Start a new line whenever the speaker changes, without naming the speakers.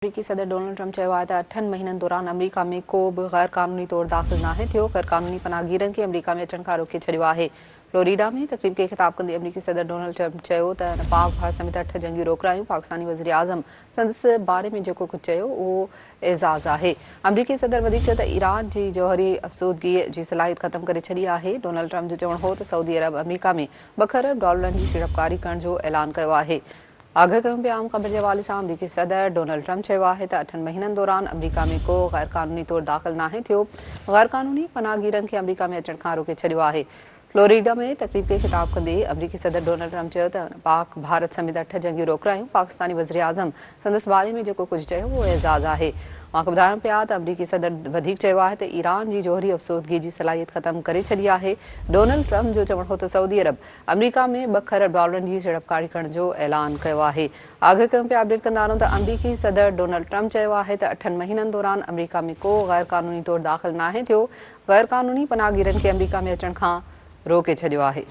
آمريڪي صدر Donald Trump چيو آهي ته اٺن مهينن دوران آمريڪا ۾ ڪو به غير قانوني طور داخل ناهي ٿيو، غير قانوني پناهگيرن کي آمريڪا ۾ اچڻ کان روڪي ڇڏيو آهي. فلوريڊا ۾ تقريب کي خطاب ڪندي آمريڪي صدر ڊونلڊ ٽرمپ چيو ته هن پاڪ ڀارت سميت اٺ جنگيون روڪرايون، پاڪستاني وزيراعظم سندس باري ۾ جيڪو ڪجهه چيو اهو اعزاز آهي. آمريڪي صدر وڌيڪ چيو ته ايران جي جوهري افزودگي جي صلاحيت ختم ڪري ڇڏي آهي. ڊونلڊ ٽرمپ جو چوڻ هو ته سعودي عرب آمريڪا ۾ ٻه کرب ڊالرن جي سيڙپڪاري ڪرڻ جو اعلان ڪيو آهي. آگاهه ڪيون پيا عام خبر جي حوالي سان آمريڪي صدر ڊونلڊ ٽرمپ چيو آهي ته اٺن مهينن دوران آمريڪا ۾ ڪو غيرقانوني طور داخل ناهي ٿيو، غيرقانوني پناهگيرن کي آمريڪا ۾ اچڻ کان روڪي ڇڏيو آهي. فلوريڊا ۾ تقريب کي خطاب ڪندي آمريڪي صدر ڊونلڊ ٽرمپ چيو ته هن پاڪ ڀارت سميت اٺ جنگيون روڪرايون، پاڪستاني وزيراعظم سندس باري ۾ جيڪو ڪجهه چيو اهو اعزاز آهي. اوهان کي ٻڌايون پيا ته آمريڪي صدر وڌيڪ چيو آهي ته ايران جي جوهري افزودگي جي صلاحيت ختم ڪري ڇڏي آهي. ڊونلڊ ٽرمپ جو چوڻ هو ته سعودي عرب آمريڪا ۾ ٻه کرب ڊالرن جي سيڙپڪاري ڪرڻ جو اعلان ڪيو آهي. آگاهه ڪيون پيا اپڊيٽ ڪندا رهون ته آمريڪي صدر ڊونلڊ ٽرمپ چيو آهي ته اٺن مهينن دوران آمريڪا ۾ ڪو غير قانوني طور داخل ناهي ٿيو، غير قانوني پناهگيرن کي آمريڪا ۾ اچڻ کان روڪي ڇڏيو آهي.